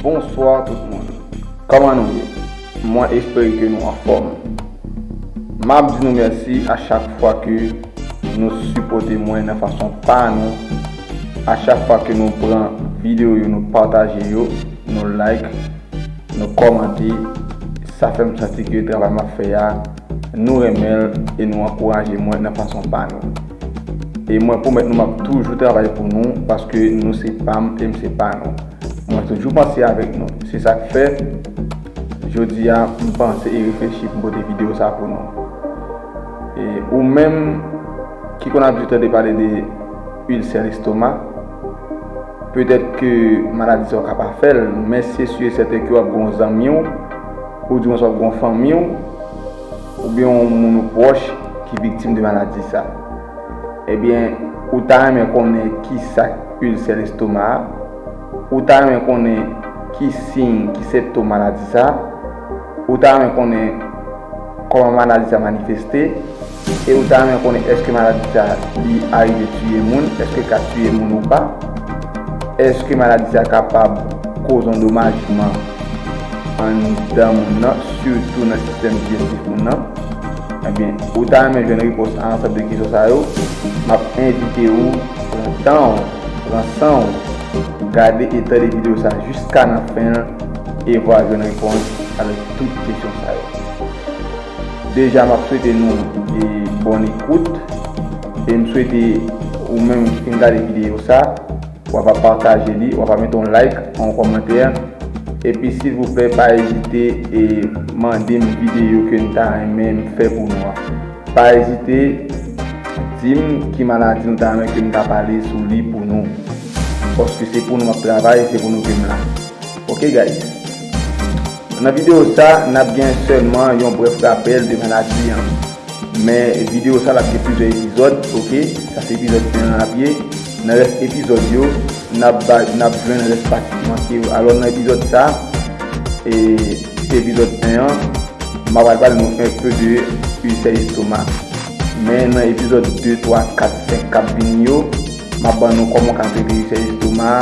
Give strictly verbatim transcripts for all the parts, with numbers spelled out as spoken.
Bonswa tout moun. Kòman nou ye? Mwen espere ke nou anfòm. M ap di nou mèsi a chak fwa ke nou sipòte mwen nan fason pa nou. A chak fwa ke nou pran videyo yo, nou pataje yo, nou like, nou kòmante, sa fè m santi ke travay m ap fè a, nou renmen l e nou ankouraje mwen nan fason pa nou. E mwen pwomèt nou m ap toujou travay pou nou, paske nou se pa m e m se pa nou. Mwen toujou panse avèk nou. Se sa k fè, jodi a, m panse e reflechi pou m pote videyo sa pou nou. E ou menm ki konn abitye tande pale de ilsè lestoma, petèt ke maladi sa w ka pa fè l, men se si e sèten ke w ap gen yon zanmi w, oudimwens w ap gen yon fanmi w, oubyen yon moun ou pwòch ki viktim de maladi sa. Ebyen, ou ta renmen konnen ki sa k ilsè lestoma a? Ou ta renmen konnen ki siy, ki sentòm maladi sa? Ou ta renmen konnen kòman maladi sa manifeste? E ou ta renmen konnen èske maladi sa li arive tiye moun? Èske l ka tiye moun ou pa? Èske maladi sa kapab koz yon domajman anndan moun nan, sitou nan sistèm dijestif moun nan? Ebyen, ou ta renmen jwenn repons a ansanm de kesyon sa yo? M ap envite w pran tan w, pran san w, gade e tande videyo sa jiska nan fen l, e w a jwenn repons avèk tout kesyon sa yo. Deja, m ap swete nou e bòn ekout, e m swete ou menm ki fin gade videyo sa, w ap pataje li, w ap mete yon like, yon kòmantè. Epi, silvouplè, pa ezite e mande m videyo ke n ta renmen m fè pou nou an. Pa ezite di m ki maladi nou ta renmen ke m ta pale sou li pou nou. Paske se pou nou m ap travay, se pou nou ke m la. Ok, guys? Nan videyo sa, n ap gen sèlman yon brèf rapèl de maladi an. Men videyo sa l ap gen plizyè epizòd, ok? Sa se epizòd en an l ap ye. Nan rès epizòd yo, n ap ba, n ap jwenn rès pati ki manke yo. Alò, nan epizòd sa, e, se epizòd en an, m ap pral pale nou enpe de ilsè lestoma. Men nan epizòd de, twa, kat, senk k ap vini yo, m ap ban nou kòman w ka trete ilsè lestoma,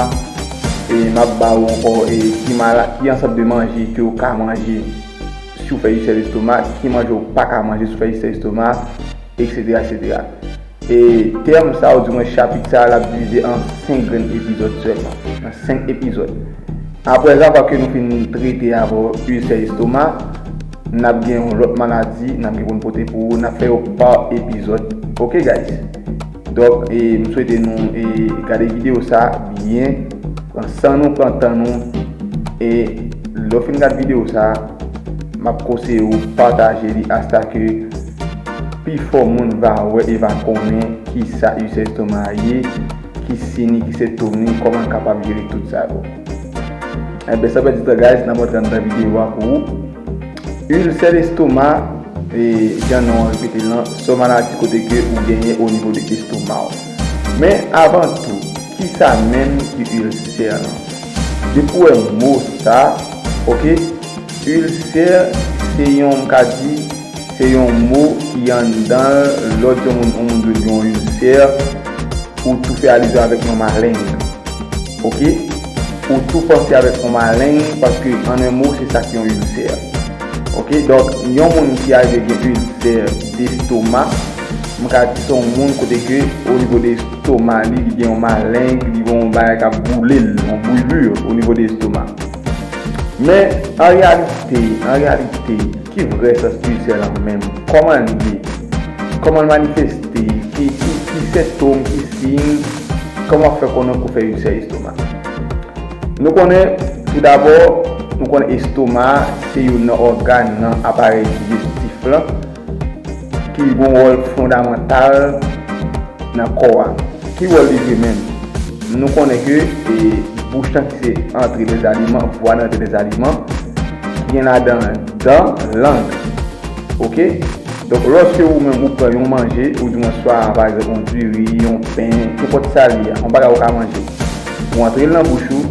e m ap ba ou ankò, e, ki mala-, ki ansanm de manje ke w ka manje si w fè ilsè lestoma, ki manje w pa ka manje si w fè ilsè lestoma, etsetera, etsetera. E tèm sa, oudimwens chapit sa, l ap divize an senk grenn epizòd sèlman. An senk epizòd. Aprè sa, apre ke nou fin trete avè w ilsè lestoma, n ap gen yon lòt maladi, n ap gen pou n pote pou ou, n ap fè yo pa epizòd. Ok, guys? Donk, e, m swete nou, e, gade videyo sa byen, pran san nou, pran tan nou, e lè w fin gad videyo sa, m ap konseye w pataje li asta ke pifò moun va wè e va konnen kisa ilsè lestoma ye, ki siy li, ki sentòm li, kòman l kapab jere tout sa yo. Enben, san pèdi tan, guys, n ap rantre anndan videyo a pou ou. Ilsè lestoma, e, jan non an repete l lan, se yon maladi kote ke ou genyen o nivo de estoma w. Men avan tou, kisa menm ki ilsè lan? Depi w wè mo sa, ok, ilsè se yon, m ka di, se yon mo ki anndan l, lè w di yon moun, yon moun dwe gen yon ilsè, ou tou fè alizyon avèk yon maleng. Ok? Ou tou panse avèk yon maleng, paske, an en mo, se sa ki yon ilsè. Ok? Donk, yon moun ki arive gen ilsè destoma, m ka di se yon moun kote ke, o nivo de estoma li, li gen yon maleng, li gen yon bagay k ap boule l, yon brûlure o nivo de estoma. Men, an reyalite, an reyalite, ki vrè sans ilsè lan menm? Kòman l ye? Kòman l manifeste? Ki, ki, ki sentòm, ki siy? Kòman w ap fè konnen ke w fè ilsè lestoma? Nou konnen, tou dabò, nou konnen estoma a se youn nan ògàn nan aparèy dijestif lan ki gen yon wòl fondamantal nan kò a. Ki wòl li jwe menm? Nou konnen ke, e, bouch lan ki se antre dèzaliman, vwa nan antre dèzaliman, ki gen ladan dan, lang. Ok? Donk, lòske ou menm ou pran yon manje, oudimwens swa, pa egzanp, yon diri, yon pen, kenpòt sa l ye, yon bagay ou ka manje, ou antre l nan bouch ou,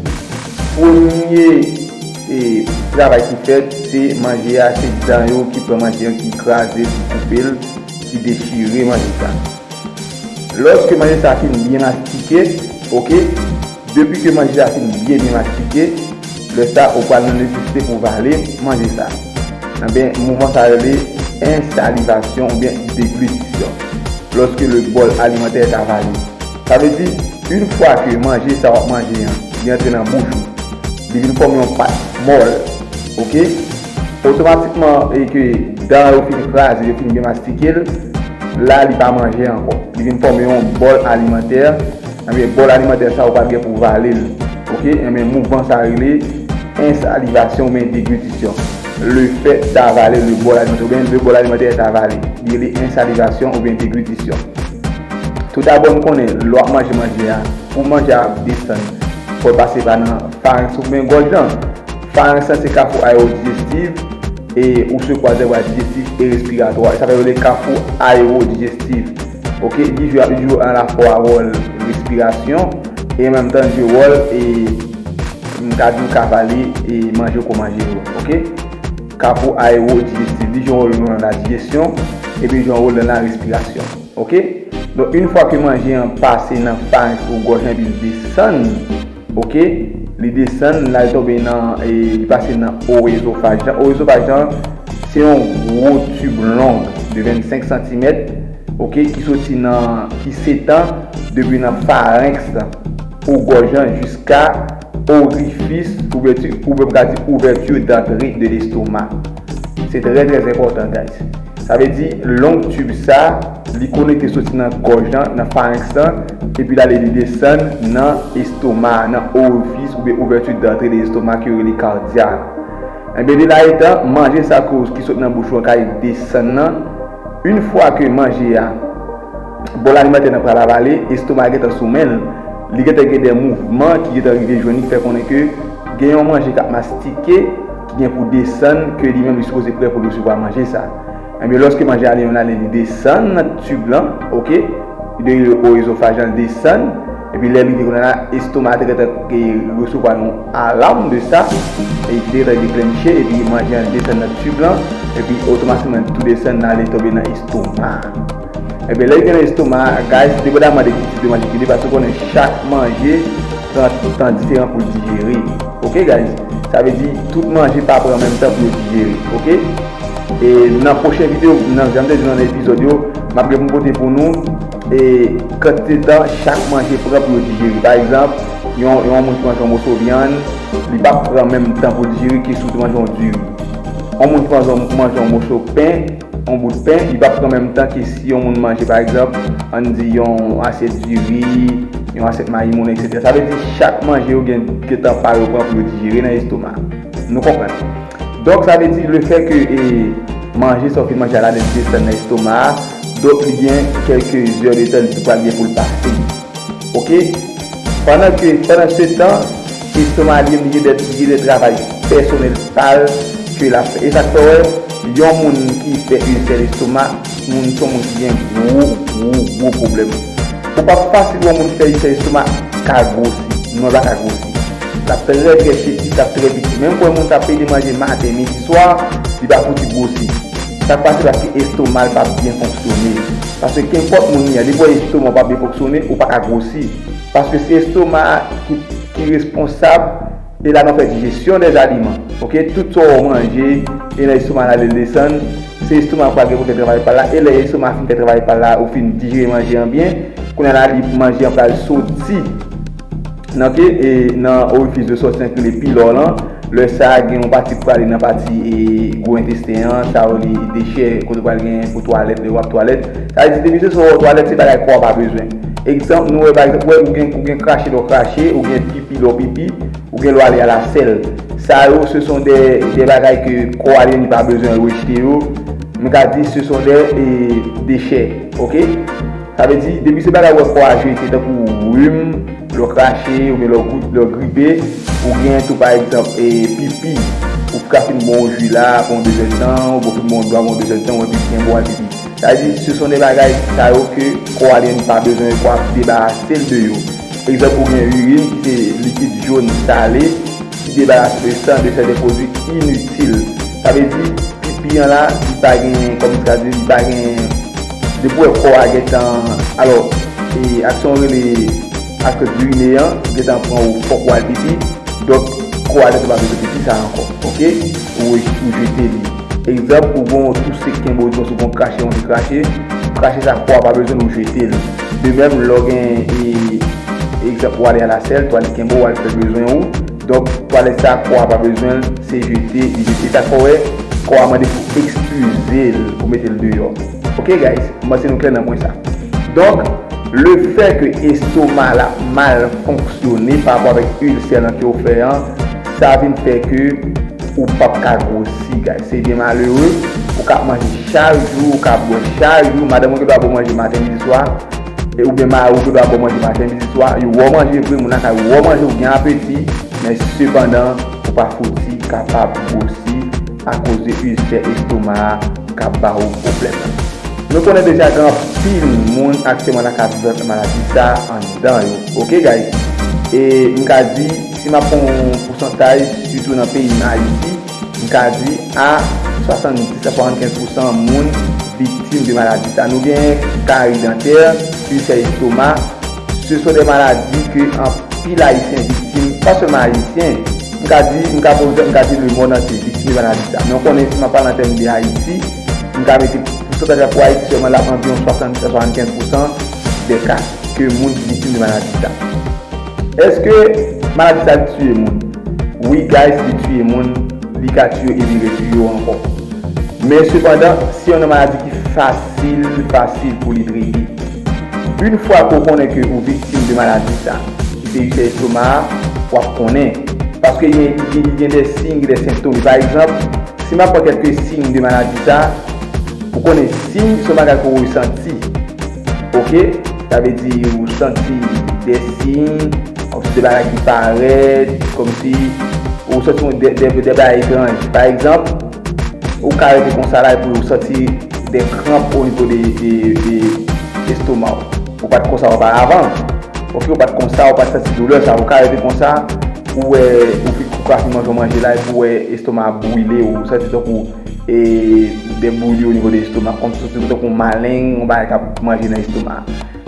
premye e travay ki fèt, se manje a, se dan yo ki pran manje an, ki kraze l, ki koupe l, ki dechire manje sa. Lòske manje sa fin byen mastike, oke, depi ke manje sa fin byen byen mastike, lè sa ou pral nan nesesite pou vale manje sa. Enben, mouvman sa rele ensalivasyon oubyen deglutisyon. Lorsque le bol alimentaire est avalé. Sa vle di, yon fwa ke manje sa w ap manje an, li antre nan bouch ou, li vin fòme yon pat mòl, oke? Otomatikman, e ke dan yo fin kraze, yo fin byen mastike l, la, li pa manje ankò. Li vin fòme yon bòl alimantè, enben, bòl alimantè sa, ou pa gen pou vale l, oke? Enben, mouvman sa rele ensalivasyon oubyen deglutisyon. Le fait d'avaler le bol alimentaire, oubyen le bol alimentaire est avalé. Li rele ensalivasyon oubyen deglutisyon. Toudabò, n konnen, lè w ap manje manje a, pou manje a desann, fò l pase pa nan farenks oubyen gòj lan. Farenks lan se kafou aewodijestif, e ou se kwa zèvwa dijestif e respiratwa. Sa fè yo rele kafou aewodijestif. Oke, li jwe, li jwe alafwa wòl respirasyon, e an menm tan, li jwe wòl, e m ka di w ka vale, e manje w ko manje yo. Oke? Kafou aewodijestif, li jwe yon wòl nan ladijesyon, epi li jwe yon wòl nan larespirasyon. Oke? Donk, yon fwa ke manje an pase nan farenks ou gòj lan, epi l desann, oke, li desann, l al tonbe nan, e, li pase nan oezofaj lan. Oezofaj lan, se yon gwo tib long de vennsenk santimèt, oke, ki soti nan, ki setan depi nan farenks ou gòj lan jiska orifis, ouvèti, ou menm ka di ouvèti dantre de lestomak. Se trè, trè enpòtan, guys. Sa vle di, long tib sa, li konekte soti nan gòj lan, nan farenks lan, epi l ale li desann nan estoma, nan orifis oubyen ouvèti dantre de estoma ke yo rele kadyak. Enben, de la etan, manje sa ki, ki sot nan bouch ou an ka desann nan, yon fwa ke manje a, bòl alimantè nan pral avale, estoma gentan sou men l, li gentan gen de mouvman ki gentan rive jwenn li, ki fè konnen ke gen yon manje k ap mastike, ki gen pou desann, ke li menm li sipoze prè pou l resevwa manje sa. Enben, lòske manje a li menm l ale, li desann nan tib lan, oke, de oezofaj lan, l desann, epi lè l rive kounye a la, estoma te gentan, e, resevwa yon alam de sa, e ki te gentan deklanche, epi manje an desann nan tib lan, epi otomatikman tou desann nan ale tonbe nan estoma. Enben, lè l gen nan estoma, guys, depandaman de ki tip de manje ki ye, paske w konnen chak manje pran tan diferan pou l dijere. Oke, guys? Sa vle di, tout manje pa pran menm tan pou yo dijere. Oke? E nan pwochen videyo, nan, jan m te di nan epizòd yo, m ap gen pou m pote pou nou, e kantite tan chak manje pran pou yo dijere. Pa egzanp, yon, yon moun ki manje yon moso vyann, li p ap pran menm tan pou l dijere ke si w te manje yon diri. Yon moun ki manje, manje yon moso pen, yon bout pen, li p ap pran menm tan ke si yon moun manje, pa egzanp, ann di yon asyèt diri, yon asyèt mayi moulen, etsetera. Sa vle di chak manje yo gen, gen tan pa yo pran pou yo dijere nan estoma. Nou konprann? Donk, sa vle di, lefètke, e, manje sa w fin manje a la, li desann nan estoma a, donk, li gen kèlke zè de tan li pral gen pou l pase. Oke? Pandan ke, pandan se tan, estoma li menm, li gen de, li gen de travay pèsonèl pa l ke l ap fè. E sa k fè w wè, yon moun ki fè ilsè lestoma, moun, se yon moun ki gen gwo, gwo, gwo pwoblèm. Ou p ap fasil wè yon moun fè ilsè lestoma ka gwosi. Non, l pa ka gwosi. L ap trè, trè cheti, l ap trè piti. Menm pou yon moun k ap pede manje maten, midi, swa, li pa fouti gwosi. Sa k pase, paske estoma l pa byen fonksyone. Paske kenpòt moun li ye, depi w wè estoma w pa byen fonksyone, ou pa ka gwosi. Paske se estoma a ki, ki responsab de la nan fè dijesyon dè aliman. Oke, tout sa w manje, e nan estoma la, lè l desann, se estoma a pral gen pou fè travay pa l la, e lè estoma a fin fè travay pa l la, ou fin dijere manje an byen, kounye a la, li, manje an pral soti nan ke, e, nan orifis de sòti an ki rele pilò lan, lè sa a gen yon pati k prale nan pati, e, gwo entesten an, sa yo rele dechè, kote pral gen pou twalèt, lè w ap twalèt. Sa vle di, depi se sou twalèt, se bagay kò a pa bezwen. Egzanp, nou wè, pa egzanp, wè, ou gen, ou gen krache lè w krache, ou gen pipi lè w pipi, ou gen lè w ale alasèl. Sa yo, se son de, de bagay ke kò a li menm li pa bezwen rejte yo. M ka di, se son de, e, dechè, oke? Sa vle di, depi se bagay ou wè kò a jete, tankou rim, lè w krache, oubyen lè w gou-, lè w gripe, ou gen tou, pa egzanp, e, pipi, ou ka fin bon yon ji la, pou yon dezèdtan, oubyen w fin bon yon dwa, pou yon dezèdtan, ou wè pipi, gen bon pipi. Sa vle di, se son de bagay sa yo ke kò a li menm pa bezwen, kò a debarase l de yo. Egzanp, ou gen irin ki se likid jòn sale, Débarrasse le sang de ces produits inutiles. Sa vle di, pipi an la, li pa gen, kòm sa di, li pa gen, depi w wè kò a gentan, alò, e aksyon rele aksyon dirine an, gentan pran ou, fòk w al pipi. Donk, kò a gentan pa bezwen pipi sa ankò, oke? Ou, ou jete li. Egzanp, ou gon tou sek kenbe w, di w gon krache, yon ti krache, krache sa kò a pa bezwen l, ou jete l. De menm, lè w gen, e, egzanp, ou ale a lasèl, twalèt kenbe w, w al fè bezwen ou. Donk, twalèt sa, kò a pa bezwen l, se jete, li jete. Sa fè w wè, kò a mande pou ekspilze l, pou mete l deyò. Oke, guys? M panse nou klè nan pwen sa. Donk, lefètke estoma la mal fonksyone pa rapò avèk ilsè lan ke w fè an, sa vin fè ke ou p ap ka gwosi, guys. Se byen malere, ou ka ap manje chak jou, ou ka ap bwè chak jou, madanm ou gendwa ba w manje maten, midi, swa, e oubyen mari w gendwa ba w manje maten, midi, swa, yo wè w manje vre, moun lakay ou wè w manje, ou gen apeti, men sepandan, ou pa fouti kapab gwosi akoz de ilsè estoma a k ap ba ou pwoblèm nan. Nou konnen deja gen anpil moun aktyèlman la k ap viv maladi sa anndan yo. Oke, guys? E m ka di, si m ap pran yon pousantaj, sitou nan peyi m, Ayiti, m ka di a swasanndis a swasannkenz pousan moun viktim de maladi sa. Nou gen kari dantè, ilsè estoma, se sont des maladies ke anpil Ayisyen viktim, pa sèlman Ayisyen, m ka di, m ka pran egzanp, m ka di lemond antye viktim de maladi sa. Men w konnen, si m ap pale an tèm de Ayiti, m ka mete pousantaj la pou Ayiti sèlman, l ap anviwon swasanndis a swasannkenz pousan de ka ke moun ki viktim de maladi sa. Èske maladi sa ap tiye moun? Wi, guys, li tiye moun, li ka tiye epi retire yo ankò. Men sepandan, se yon maladi ki fasil, fasil pou li trete. Yon fwa ke w konnen ke ou viktim de maladi sa, ki se ilsè estoma a, w ap konnen. Paske gen, gen, gen de siy, gen de sentòm. Pa egzanp, si m ap pran kèlke siy de maladi sa, ou konnen siy se yon bagay ke w resanti. Oke? Sa vle di ou santi de siy, kòmsi de bagay ki parèt, kòmsi ou santi de, de, de bagay etranj. Pa egzanp, ou ka rete konsa la epi ou santi de kranp o nivo de, de, de estoma w. Ou pa t konsa oparavan. Oke, ou pa t konsa, ou pa t santi doulè sa. Ou ka rete konsa, ou wè, ou fin, ou ka fin manje yon manje la, epi ou wè estoma ap brile, ou santi tankou, e, de brile o nivo de estoma, kòmsi tankou maleng, yon bagay k ap manje nan estoma.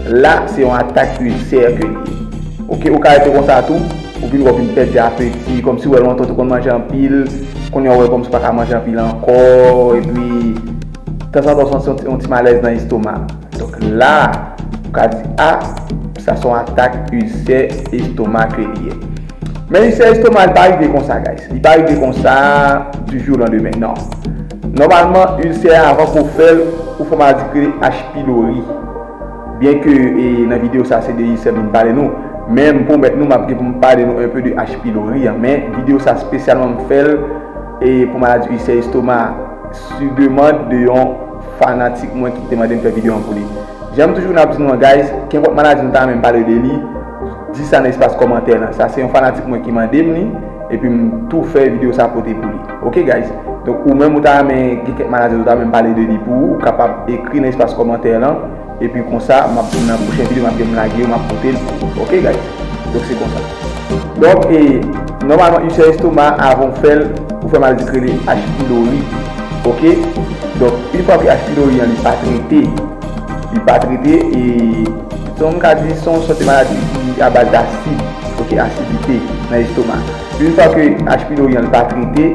La, se yon atak ilsè ke li ye. Oke, ou ka rete konsa tou, ou vin wè ou vin pèdi apeti, kòmsi ou wè lontan ou te konn manje anpil, kounye a ou wè kòmsi ou pa ka manje anpil ankò, epi tanzantan ou santi yon ti, yon ti malèz nan estoma. Donk la, ou ka di, a, sa se yon atak ilsè estoma ke li ye. Men ilsè estoma, li pa rive konsa, guys. Li pa rive konsa, du jour au lendemain, non. Nòmalman, ilsè a, avan ke w fè l, ou fè maladi ki rele H. pylori. Byenke, e, nan videyo sa, se de ilsè m vin pale nou, men m pwomèt nou, m ap gen pou m pale nou un peu de H. pylori an. Men videyo sa, espesyalman, m fè l, e, pou maladi ilsè estoma, sou demann de yon fanatik mwen ki te mande m fè videyo an pou li. Jan m toujou ap di nou an, guys, kenpòt maladi nou ta renmen m pale de li, di sa nan espas kòmantè lan. Sa se yon fanatik mwen ki mande m li, epi m tou fè videyo sa pote pou li. Oke, guys? Donk, ou menm ou ta renmen gen kèk maladi ou ta renmen m pale de li pou ou, ou kapab ekri nan espas kòmantè lan, epi konsa, m ap, nan pwochen videyo, m ap gen m lage yo, m ap pote l pou ou. Oke, guys? Donk, se konsa. Donk, e, nòmalman, ilsè estoma, avan w fè l, ou fè maladi ki rele H. pylori. Oke? Donk, yon fwa ke H. pylori an, li pa trete, li pa trete, e, se yon, m ka di, se yon sòt de maladi ki a baz dasid, oke, asidite nan estoma. Yon fwa ke H. pylori an, li pa trete,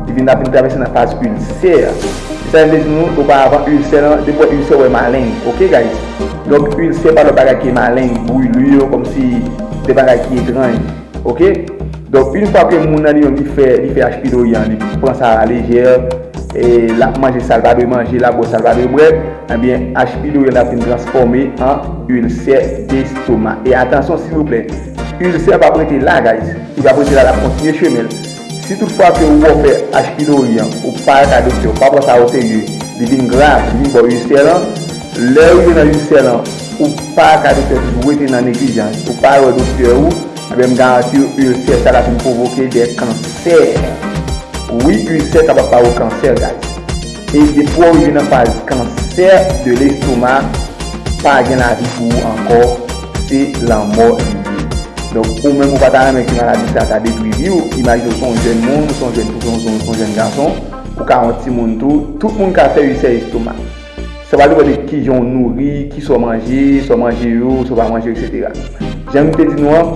li vin ap vin travèse nan faz ilsè. Se sa m te di nou oparavan, ilsè lan, depi w wè ilsè, w wè maleng. Oke, guys? Donk, ilsè pa lòt bagay ke maleng, brilure, kòmsi de bagay ki etranj. Oke? Donk, yon fwa ke moun nan li menm li fè, li fè H. pylori an, li pran sa a lejè, e l ap manje sa l pa dwe manje, l ap bwè sa l pa dwe bwè, ebyen, H. pylori an ap vin transfòme an ilsè destoma. E atansyon, silvouplè, ilsè a p ap rete la, guys. Li p ap rete la, l ap kontinye chemen l. Si toutfwa ke ou wè w fè H. pylori an, ou pa al kay doktè, ou pa pran sa oserye, li vin grav, li vin ba w ilsè lan, lè w rive nan ilsè lan, ou pa al kay doktè, toujou rete nan neglijans, ou pa al wè doktè ou, ebyen m garanti w, ilsè sa l ap vin pwovoke de kansè. Wi, ilsè kapab ba ou kansè, guys. E depi w rive nan faz kansè de lestoma, pa gen lavi pou ou ankò, se lanmò li ye. Donk, ou menm ou pa ta renmen ke maladi sa ta detwi vi w, imajine w se yon jèn moun, ou se yon jèn fi, ou se yon, se yon jèn gason, ou ka yon timoun tou, tout moun ka fè ilsè estoma. Sa pa depann de kijan w nouri, kisa w manje, sa w manje yo, sa w pa manje, etsetera. Jan m te di nou an,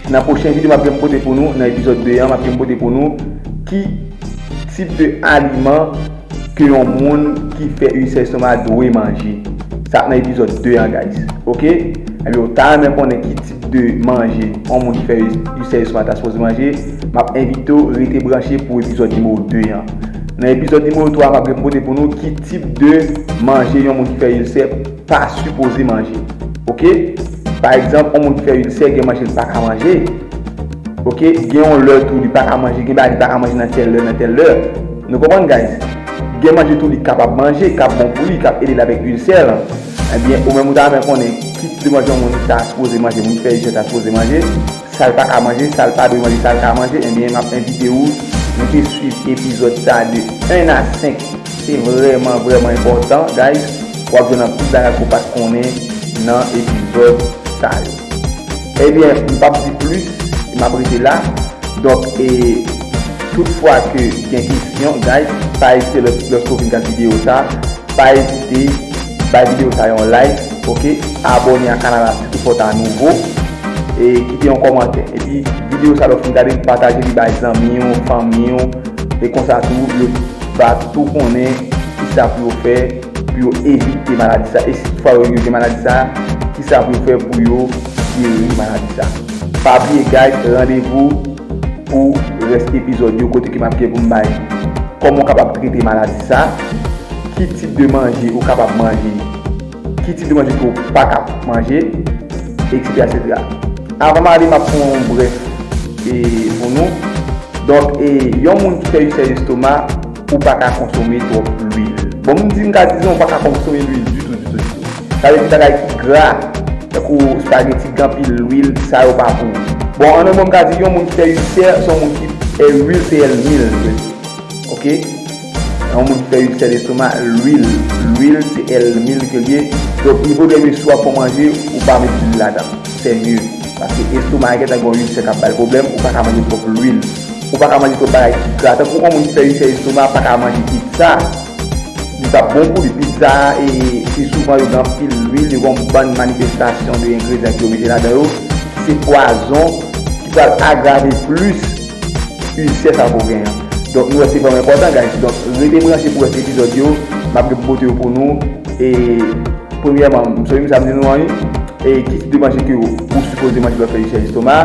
nan pwochen videyo m ap gen pote pou nou, nan epizòd de an, m ap gen pote pou nou ki tip de aliman ke yon moun ki fè ilsè estoma dwe manje. Sa ap nan epizòd de an, guys. Oke? Ebyen, ou ta renmen konnen ki tip de manje yon moun ki fè ilsè estoma ta sipoze manje, m ap envite w rete branche pou epizòd nimewo de an. Nan epizòd nimewo twa, m ap gen pote pou nou ki tip de manje yon moun ki fè ilsè pa sipoze manje. Oke? Pa egzanp, yon moun ki fè ilsè, gen manje li pa ka manje. Oke? Gen yon lè tou li pa ka manje, gen bagay li pa ka manje nan tèl lè, nan tèl lè. Nou konprann, guys? Gen manje tou li kapab manje, k ap bon pou li, k ap ede l avèk ilsè lan. Ebyen, ou menm ou ta renmen konnen ki tip de manje yon moun ta sipoze manje, moun ki fè ilsè ta sipoze manje, sa l pa ka manje, sa l pa dwe manje, sa l ka manje, ebyen, m ap envite w rete swiv epizòd sa de en a senk. Se vrèman, vrèman enpòtan, guys. W ap jwenn anpil bagay ke w pa t konnen nan epizòd sa yo. Ebyen, m p ap di plis, m ap rete la. Donk, e, tout fwa ke gen kesyon, guys, pa ezite lè, lòske w fin gad videyo sa, pa ezite bay videyo sa yon like, oke? Abòne ak kanal la si tout fwa w ta nouvo, e kite yon kòmantè. Epi, videyo sa lè w fin gade, pataje li bay zanmi w, fanmi w, e konsa tou, yo va tou konnen kisa pou yo fè pou yo evite maladi sa. E si toutfwa yo, yo gen maladi sa, kisa pou yo fè pou yo geri maladi sa. Pa bliye, guys, randevou pou rès epizòd yo kote ke m ap gen pou m bay kòman w kapab trete maladi sa, ki tip de manje ou kapab manje, ki tip de manje ke w pa ka manje, etsetera, etsetera. Avan m ale, m ap fè yon brèf, e, pou nou. Donk, e, yon moun ki fè ilsè estoma, ou pa ka konsome twòp lwil. Bon, m di, m ka di, non, ou pa ka konsome lwil ditou, ditou, ditou. Sa vle di bagay ki gra, tankou espageti, gen anpil lwil, sa yo pa pou ou. Bon, an yon mo, m ka di, yon moun ki fè ilsè, se yon moun ki, e, lwil se èl mil, oke? Yon moun ki fè ilsè lestoma, lwil, lwil se èl mil ke l ye. Donk, il vaudrait mieux si w ap fè manje, ou pa met lwil ladan. C'est mieux. Paske estoma a gentan gen yon ilsè k ap ba l pwoblèm, ou pa ka manje twòp lwil. Ou pa ka manje twòp bagay ki gra. Tankou yon moun ki fè ilsè lestoma pa ka manje pizza, li p ap bon pou li. Pizza, e, pi souvan, yo gen anpil lwil, yo gen yon bann manifestasyon de engredyan ke yo mete ladan yo, ki se pwazon, ki pral agrave plis ilsè sa ke w genyen an. Donk, nou wè se vrèman enpòtan, guys. Donk, rete branche pou rès epizòd yo. M ap gen pou pote yo pou nou. E, premyèman, m sonje m sa m di nou an, wi. E, ki tip de manje ke ou, ou sipoze manje lè w fè ilsè lestoma.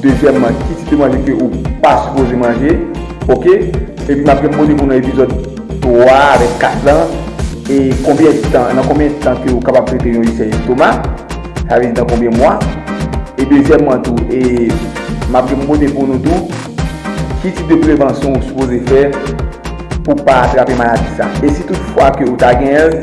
Dezyèmman, ki tip de manje ke ou pa sipoze manje. Oke? Epi, m ap gen pou pote pou nou epizòd twa avèk kat lan. E, konbyen tan, nan konbyen tan ke ou kapab trete yon ilsè lestoma. Sa vle di nan konbyen mwa. E dezyèmman tou, e, m ap gen pou pote pou nou tou, ki tip de prevansyon ou sipoze fè pou pa atrape maladi sa. E si tout fwa ke ou ta genyen l,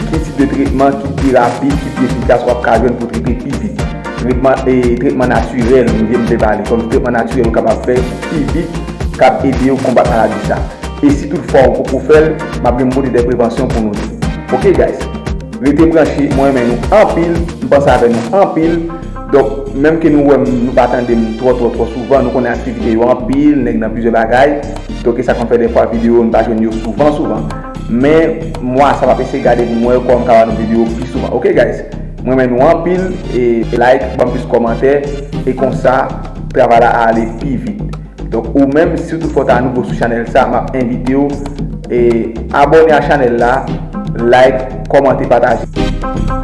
ki tip de tretman ki pi rapid, ki pi efikas w ap ka jwenn pou trete pi vit? Tretman, e, tretman natirèl, m vle, m vle pale. Kòm tretman natirèl ou kapab fè pi vit, k ap ede w konbat maladi sa. E si tout fwa ou poko fè l, m ap gen pou pote de prevansyon pou nou tou. Oke, guys? Rete branche, mwen renmen nou anpil, m panse avè nou anpil. Donk, menm ke nou wè m, nou pa tande m twò, twò, twò souvan, nou konnen aktivite yo anpil, nèg nan plizyè bagay. Donk, e sa k fè dèfwa videyo nou pa jwenn yo souvan, souvan. Men, mwa sa m ap eseye gade pou m wè kòman m ka ba nou videyo pi souvan. Oke, guys? Mwen renmen nou anpil, e like, ban m plis kòmantè, e konsa, travay la ale pi vit. Donk, ou menm, si tout fwa w ta nouvo sou chanèl sa, m ap envite w, e, abòne a chanèl la, like, kòmante, pataje.